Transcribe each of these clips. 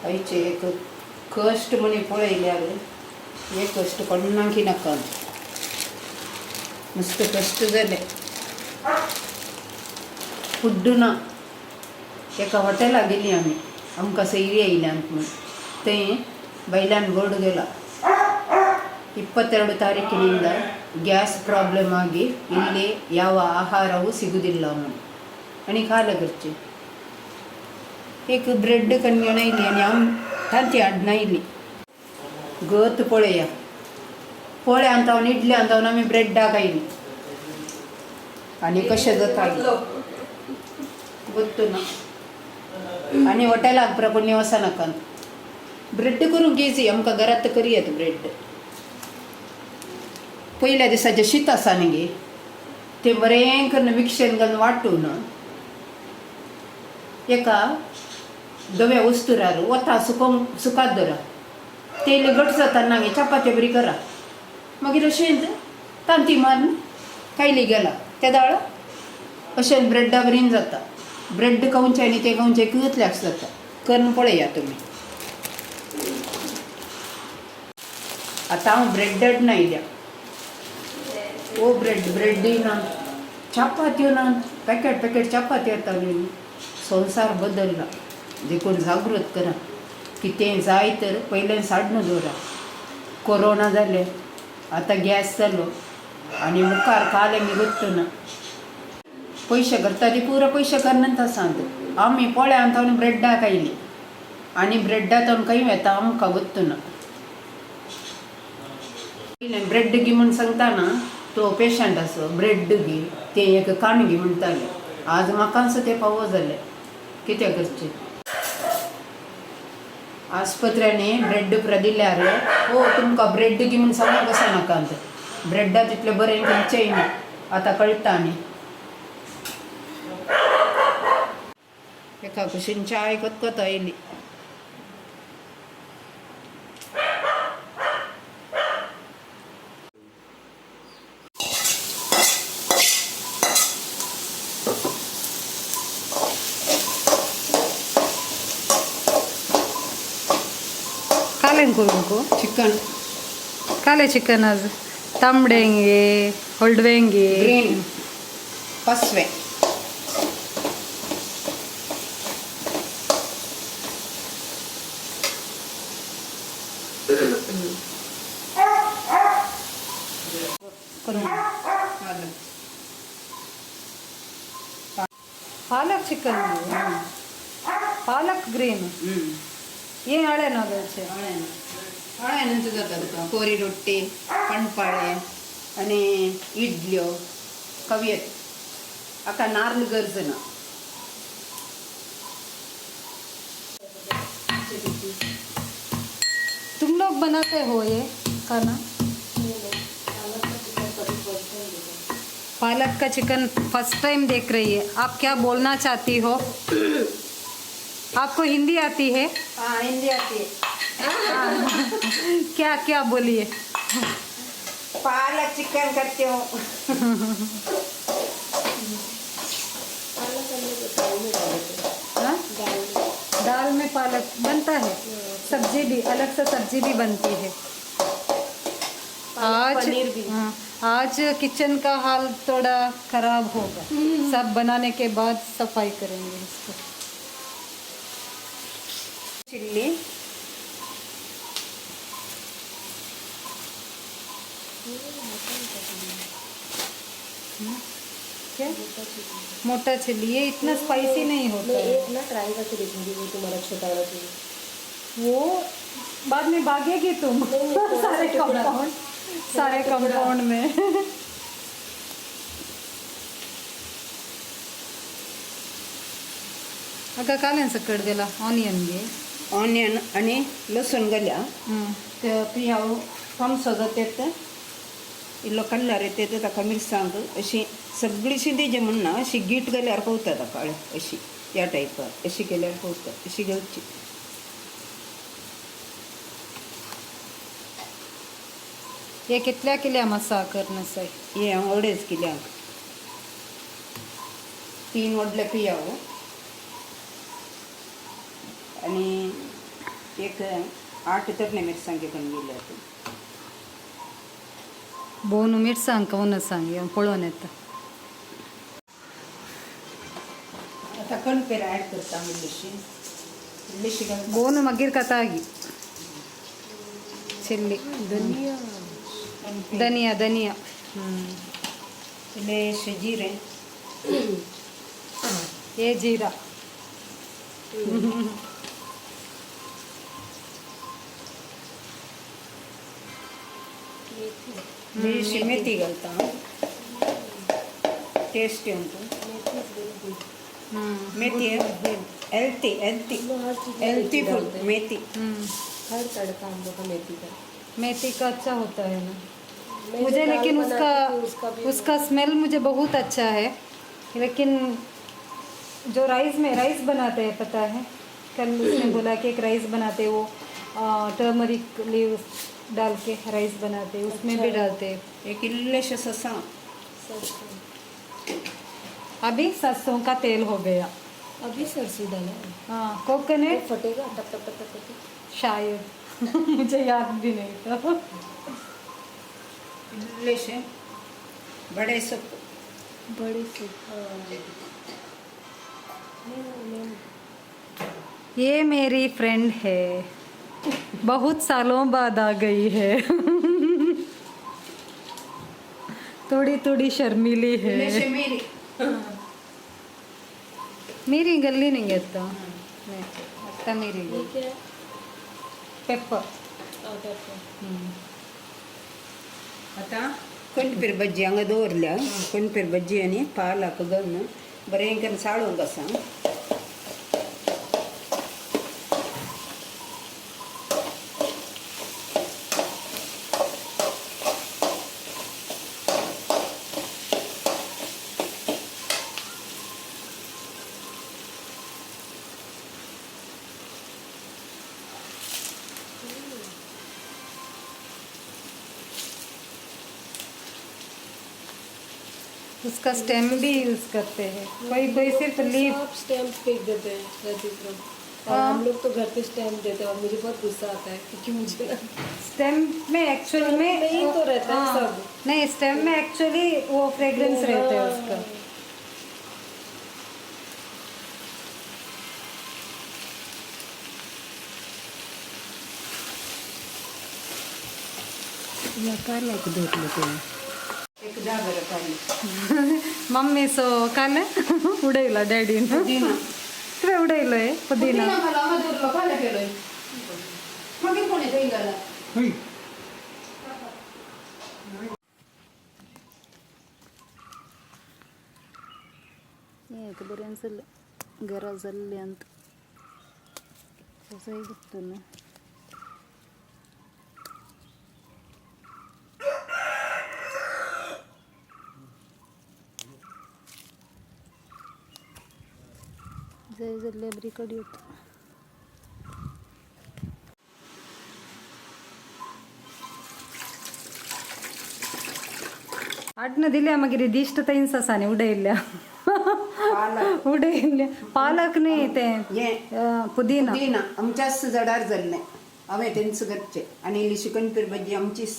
आयचे एक कश्ट म्हणी पळयल्यार हे कश्ट कोणाकी नाका. मस्त कश्ट जाले. फुड्ड ना. एका हॉटेलाक गेली आमी, आमकां सैरी आयल्यांत म्हूण. थंय बैल्यान बोर्ड गेला, 22 ತಾರೀಕಿನಿಂದ ಗ್ಯಾಸ್ ಪ್ರಾಬ್ಲಮ್ ಆಗಿ ಇಲ್ಲಿ ಯಾವ ಆಹಾರವೂ ಸಿಗುವುದಿಲ್ಲ म्हूण. आनी खाला करची एक ब्रेड कन्याण आयली आनी हांव तांती हाडना आयली. गत पळया पोळ्या अंतावन इडली अंतावन आमी ब्रेडाक आयली आनी कशें जाता गोत्तु ना. आनी हॉटेलाक पुरा कोणी वचनाका. ब्रेड करूंक इजी, आमकां घरात करयेत ब्रेड. पयल्या दिसाचें शीत आसा न्ही गे, तें बरें करून मिक्सर घालून वांटून एका धव्या वस्तुरार वता सुकोवंक सुकात दवरा. तेल घट जाता ना गे, चपात्यो बरी करा. मागीर अशेंच तांती मारून कायली गेला ते दाळ अशें ब्रेडा बरीन जाता. ब्रेड खावचें आनी तें खावचें कितल्याक जाता, करून पळया तुमी. आतां हांव ब्रेड हाडना आयल्या. ओ ब्रेड ब्रेडूय ना, चपात्यो ना, पॅकेट पॅकेट चपात्यो येताल्यो न्ही. संवसार बदल्ला देखून जागृत करा. कितें जाय तर पयलें साडून दवरा. कोरोना जालें, आतां गॅस जालो आनी मुखार कालें गोत्तु ना. पयशे करता ती पुरो पयशे करनात आसात. आमी पोळ्यान तावन ब्रेडाक आयली आनी ब्रेडा तावन खंय वेता आमकां गोत्तु ना. ब्रेड गी म्हूण सांगता ना, तो पेशंट आसो ब्रेड गी ते एक काणगी म्हणटाले. आज म्हाकाच ते पावो जाले. कितें करचें, आस्पत्र्यांनी ब्रेड पुरा दिल्यार ओ तुमकां ब्रेड गी म्हूण सांगूंक वचनाका नाका. ब्रेडा तितलें बरें खंयचेंय ना, आतां कळटा न्ही. एका कुशीन चाय कतकत आयली. कालें करूंक चिकन. काले चिकन आज तांबडेंगे हळडुवेंगे ग्रीन पसवें. करून पालक चिकन, पालक ग्रीन. ये हळे नोदलचे हळ्यानच जाता तुका कोरी रोटी, पणपाळे आनी इडल्यो कवयत. हाका नार्ल गरज ना. तुम लोग बनाते हो ये खाना? पालक का चिकन फर्स्ट टाइम देख रही है आप. क्या बोलना चाहती हो? आपको हिंदी आती है? हाँ, हिंदी आती है. क्या क्या बोलिए. पालक चिकन करते हो. हाँ? दाल में पालक बनता है. सब्जी भी अलग से सब्जी भी बनती है. आज पनीर भी. हाँ, आज किचन का हाल थोड़ा खराब होगा. सब बनाने के बाद सफाई करेंगे इसको. चिल्ली. क्या मोटा चिल्ली? ये इतना स्पाइसी नहीं होता मैं है. एक ना ट्राई करके देखूंगी, वो तुम्हारा छोटा वाला चिल्ली. वो बाद में भागेगी तुम. नहीं, थोड़ा सा सारे टुकड़ा. कंपाउंड, सारे कंपाउंड में. अगं कालें सकट गेला ऑनियन गे. ऑनियन आनी लसूण घाल्या. ते पियाव तामसो जाता, इल्लो कल्लर येता ताका मिरसांग अशी सगळीशी दिजे म्हण ना, अशी गीट घाल्यार पवता ताका. अशी ह्या टायपार अशी केल्यार पवता. अशी घेवची. हे कितल्या किल्या मसा करणे से? हे हांव अडेच किल्यांक, 3 व्हडले पियाव आनी एक 8 तरणे मिरसांगे करून गेले. बोन मिरसांग कवन सांग पळोवन येता. आता कणपेर ॲड करता इल्लीशी इल्लीशी घालता. बोन मागीर खाता चिल्ली. धनिया. धनिया धनिया. इल्लेशे जिरे. ये जीरा. इल्लीशी मेथी घालता, टेस्ट येवन. मेथी हेल्थी हेल्थी. हर चीज में हेल्थी मेथी फूड. डालते हैं. मेथी. हर तड़का हम लोग का मेथी का. मेथी का अच्छा होता है ना. मैं जो मुझे दाल लेकिन बनाती उसका थी, उसका भी. उसका स्मेल मुझे बहुत अच्छा है, लेकिन जो राइस में राइस बनाते हैं, पता है, कल उसने बोला कि एक राइस बनाते हैं, वो टर्मरिक लीव्स डाल के राइस बनाते हैं, उसमें भी डालते हैं. एक इल्लेशे ससा. सरसों. अभी सरसों का तेल हो गया. अभी सरसों डाला है. हाँ, कोकोनट. वो फटेगा टप टप टप टप करके. शायद, मुझे याद भी नहीं था. इल्लेशे बडे सೊಪ್ಪು. बड़े से, हाँ. नहीं, नहीं. ये मेरी फ्रेंड है, बहुत सालों बाद आ गई है, थोड़ी थोड़ी शर्मीली है. इल्लेशे मिरी. मिरी गल्ली नहीं आता आता मिरी. ये क्या है? पेपर. हाँ, पेपर. आता कणपेर भज्जी हांगा दवरल्या. कणपेर भज्जी आनी पालक घालून बरें करून साळूंक आसा. उसका स्टेम भी यूज करते हैं कोई कोई, सिर्फ लीफ. सब स्टैम्प फेंक देते हैं रहती और हम लोग तो घर पे स्टैम्प देते हैं और मुझे बहुत गुस्सा आता है क्योंकि मुझे ना स्टेम में एक्चुअल में में ही तो रहता है हाँ, सब. नहीं, स्टेम में एक्चुअली वो फ्रेग्रेंस रहता है उसका. पालक दवरले ते एक दा बरं काडले. मम्मी सो काल उडयला डॅडीन. पुदिना. तुवें उडयलोय पुदिना? पुदिना घाला, हांगा दवरलो, काले केलोय. मागीर कोणें थंय घाला. एक बरें जालें घरा जाल्लें तसोय दुखता. जाय जाल्यार बरी कडी वता. हाडून दिल्या, मागीर दिश्ट थंयच आसा न्ही उडयल्ल्या. पालक. उडयल्ल्या पालक न्ही तें. हें. पुदिना. पुदिना आमच्याच झाडार जाल्लें, हांवें तेंच करचें. आनी इल्ली कणपेर भज्जी आमचीच.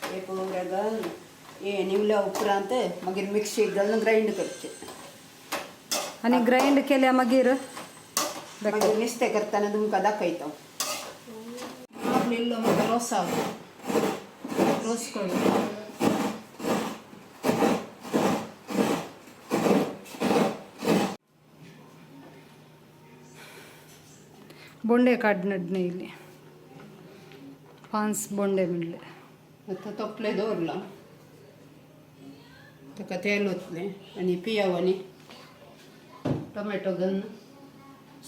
हे पुरा घालून हे निवल्या उपरांत मागीर मिक्सीक घालून ग्रायंड करचें. आनी ग्रायंड केल्या मागीर मागीर नुस्तें करतना तुमकां दाखयता. आपलो इल्लो मागीर रोसाव रोस करून. बोंडे काडनडने इल्ले पांच बोंडे म्हणले. आतां तोपलें दवरलां, ताका तेल ओतलें आनी पियाव आनी टोमॅटो घालून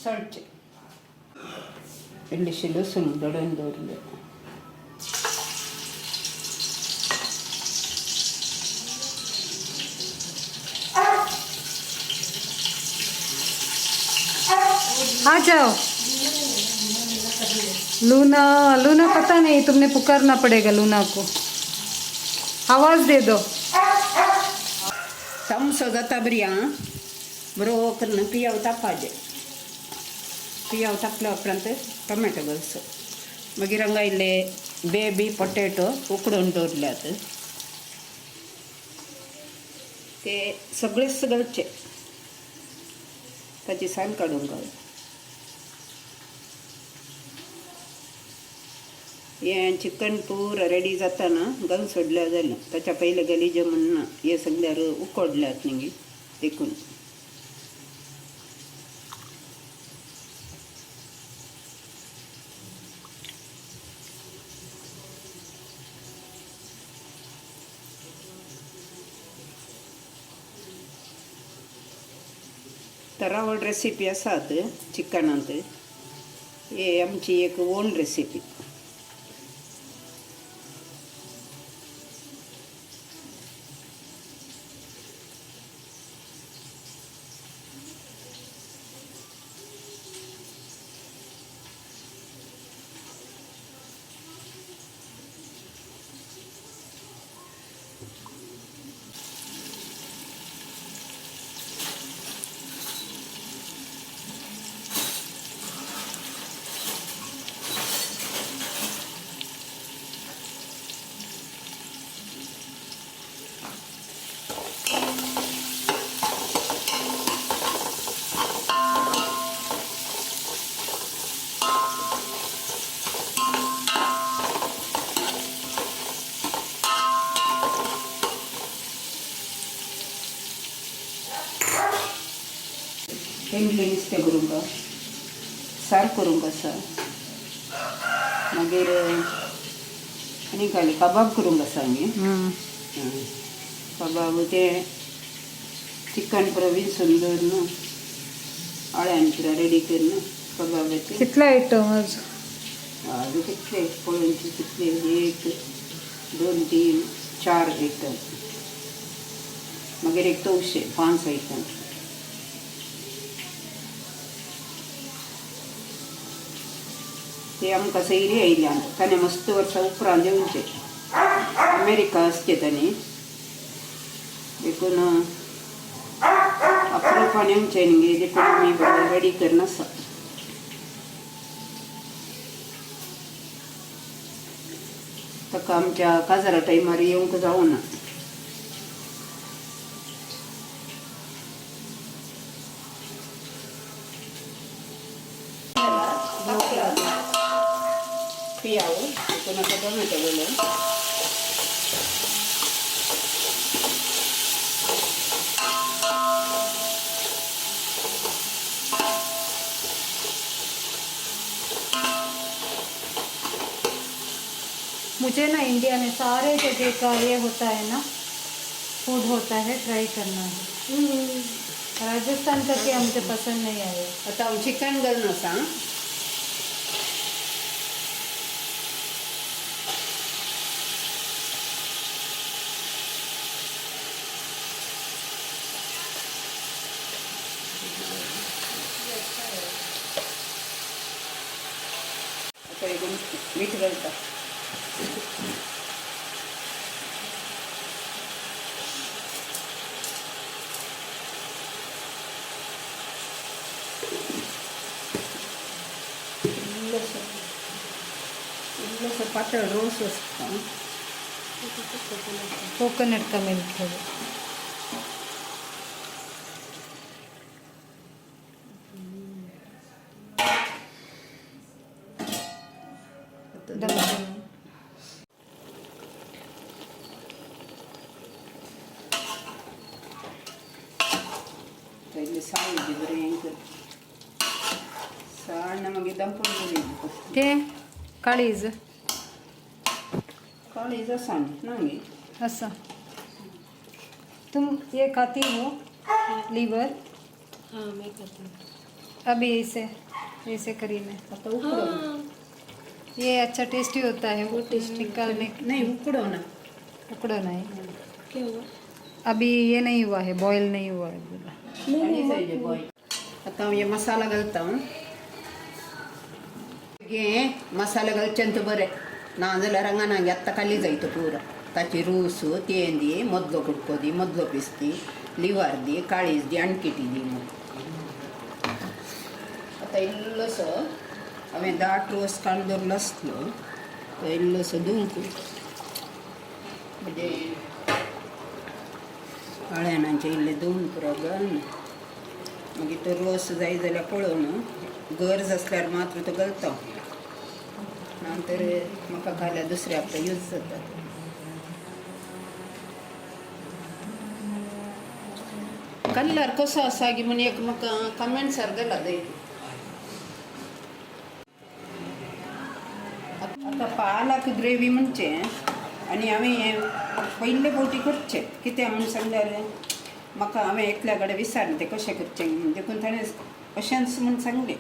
सळचें. इल्लीशी लसूण दडोवन दवरलें. आ जाओ लूना. लूना पता नहीं, तुमने पुकारना पड़ेगा लूना को, आवाज दे दो. तामसो जाता बरी आं, बरो करून पियाव तापाचें. पियाव तापल्या उपरांत टोमॅटो घालचो. मागीर हांगा इल्ले बेबी पोटेटो उकडून दवरल्यात ते सगळेच घालचे, ताची साल काडूंक घाल. हें चिकन पुरा रेडी जाताना घालून सोडल्यार जालें. ताच्या पयलें गलीजे म्हणना, हे सगल्यार उकडल्यात न्ही देखून. तरावळ रेसिपी आसात चिकनांत, हे आमची एक ओन रेसिपी. तेंडली नुस्तें करूंक सार करूंक आसा. मागीर आनी घाली कबाब करूंक आसा आमी. कबाब तें चिकन पुरो विंचून दवरून आळ्यान पुरो रेडी करून कबाबाचें. कितले आयटम आज? आज कितले पळोवचे कितले, 1 2 3 4 आयटम. मागीर एक तवशे 5 आयटम. ते आमकां सैरी आयल्या ताणें मस्त वर्सां उपरांत येवचें अमेरिका आसचे तांणी, देखून अप्रुपान येवचें न्ही, देखून आमी बरें रेडी करून आसा. ताका आमच्या काजारा टायमार येवंक जावना. पियाव देखून आतां टोमॅटो घालून मुझे ना इंडिया में सारे जगह का ये होता है ना, फूड होता है, ट्राई करना है. राजस्थान का क्या मुझे पसंद नहीं आया. आतां हांव चिकन घालून आसा. आतां एक मीठ घालता. इल्लोसो इल्लोसो पातळ रोस आसता. कोकोनट का मिल्क है वो. दम. इल्लें साळ दी बरें कर, साळ मागीर दमपून दवरिल्ली. ते काळीज काळीज आसा न्ही ना गे? ऐसा तुम ये खाती हो लीवर? हाँ मैं खाती हूँ. अभी ऐसे ऐसे करी में आतां उकडोवन हाँ ये अच्छा टेस्टी होता है बहुत tasty निकालने. नाही उकडवना. उकड़ो नहीं. क्या हुआ? अभी ये नहीं हुआ है, बॉईल नहीं हुआ है बोला. आनी जाय बॉयल. आतां हांव हे मसाला घालता. हे मसाला घालचें बरें, ना जाल्यार हांगा ना आत्तां खाली जायत पुरो. ताची रूस तें दी, मदलो कुडको दी, मदलो पीस दी, लिवर दी, काळीज दी, आणकिटी दी. मग आतां आतां इल्लोसो हांवें दाट रोस काडून दवरलो आसलो तो इल्लोसो धुवंक म्हणजे काळ्यानांचे इल्ले धुवन पुरो घालून मागीर तो रोस जाय जाल्यार पळोवन गरज आसल्यार मात्र तो घालता, नंतर म्हाका घाल्यार दुसऱ्या हप्ता यूज जाता. कलर कसो आसा की म्हूण एक म्हाका कमेंट्सार घाला दय. आतां पालक ग्रेवी म्हणचे आनी हांवें हें पयले फावटी करचें कित्याक म्हूण सांगल्यार म्हाका हांवें एकल्या कडेन विचारलें तें कशें करचें म्हूण, देखून ताणें अशेंच म्हूण सांगलें.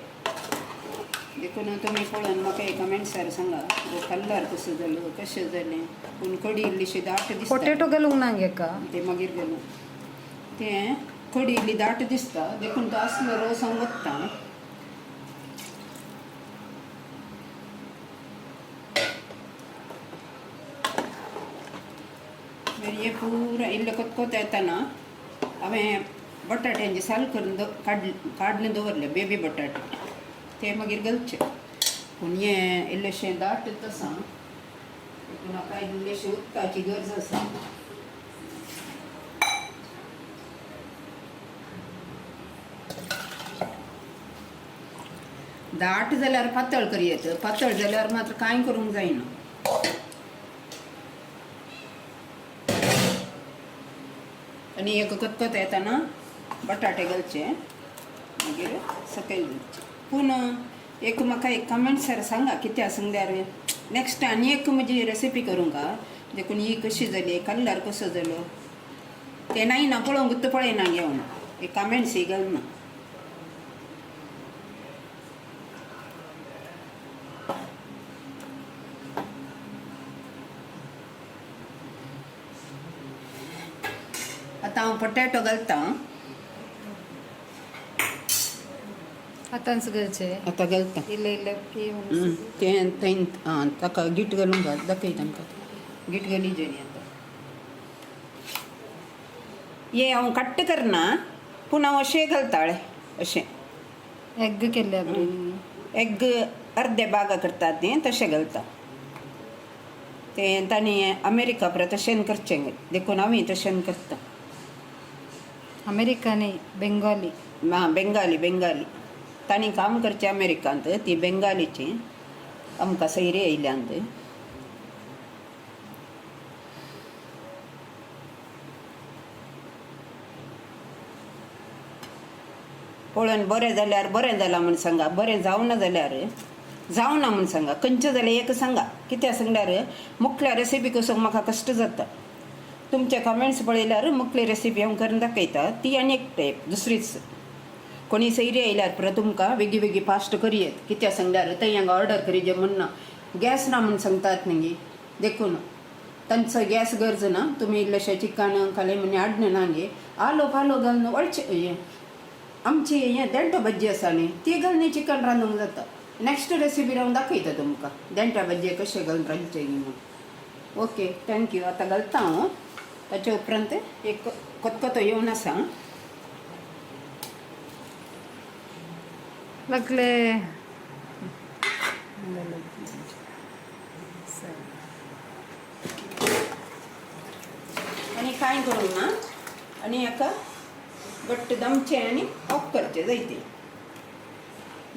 देखून तुमी पळोवन म्हाका एक कमेंट्सार सांगा हो कलर कसो जालो कशें जालें. पूण कडी इल्लीशी दाट दिसता. पोटेटो घालूंक ना गे का? ते मागीर घालूं तें कडी इल्ली दाट दिसता देखून तो आसलो रोस हांव वत्ता. मागीर हें पुरा इल्लें कोतकोत येतना हांवें बटाट्यांची साल करून काडून दवरले बेबी बटाटे ते मागीर घालचे. पूण हें इल्लेशें दाट आसा देखून म्हाका इल्लेशें उदकाची गरज आसा. दाट जाल्यार पातळ करी येत, पातळ जाल्यार मात्र कांय करूंक जायना. आनी एक कतकत येतना बटाटे घालचे मागीर सकयल घालचे. पूण एक म्हाका एक कमेंट्सार सांगा कित्याक सांगल्यार नेक्स्ट आनी एक म्हजी रेसिपी करूंक देखून ही कशी जाली कलर कसो जालो तें नाय ना पळोवंक पळयना घेवन एक कमेंट्स ही घालना. आतां हांव पोटेटो घालता. आतांच घालचे आतां घालता इल्ले इल्ले. तें थंय आं ताका गीट घालूंक घाल दाखय तांकां गीट घाली जेणी. आतां हें हांव कट्ट करना पूण हांव अशें घालतालें अशें एग केल्ले. एग अर्दे बागा करतात तें तशें घालता. तें तांणी अमेरिका परत तशें करचें देखून हांवूय तशें करता. अमेरिका न्ही, बेंगाली. आं बेंगाली बेंगाली तांणी काम करचें अमेरिकांत, ती बेंगालीची आमकां सैरी आयल्यांत. पळोवन बरें जाल्यार बरें जालां म्हूण सांगा, बरें जावना जाल्यार जावना म्हूण सांगा, खंयचें जाल्यार एक सांगा. कित्याक सांगल्यार मुखल्या रेसिपी कसो म्हाका कश्ट जाता. तुमचे कमेंट्स पळयल्यार मुखली रेसिपी हांव करून दाखयता ती आनी एक टायप दुसरीच. कोणी सैरी आयल्यार परत तुमकां बेगी बेगी फास्ट करी येत कित्याक सांगल्यार थंय हांगा ऑर्डर करी जे म्हण ना गॅस ना म्हूण सांगतात न्ही, देखून तांचो गॅस गरज ना. तुमी इल्लेशें चिकन खालें म्हण हाडना ना गे आलो पालो घालून वळचें आमची हें देंटो भज्जी आसा न्ही ती घालून चिकन रांदूंक जाता. नेक्स्ट रेसिपी हांव दाखयता तुमकां देंटा भज्जे कशें घालून रांदचे म्हणून. Okay thank you. आतां घालता हांव ताचे उपरांत एक कोतकोतो येवन आसा. लागले आनी कांय करूंक ना आनी हाका घट्ट दमचें आनी ऑफ करचें जायतें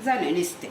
जालें नुस्तें.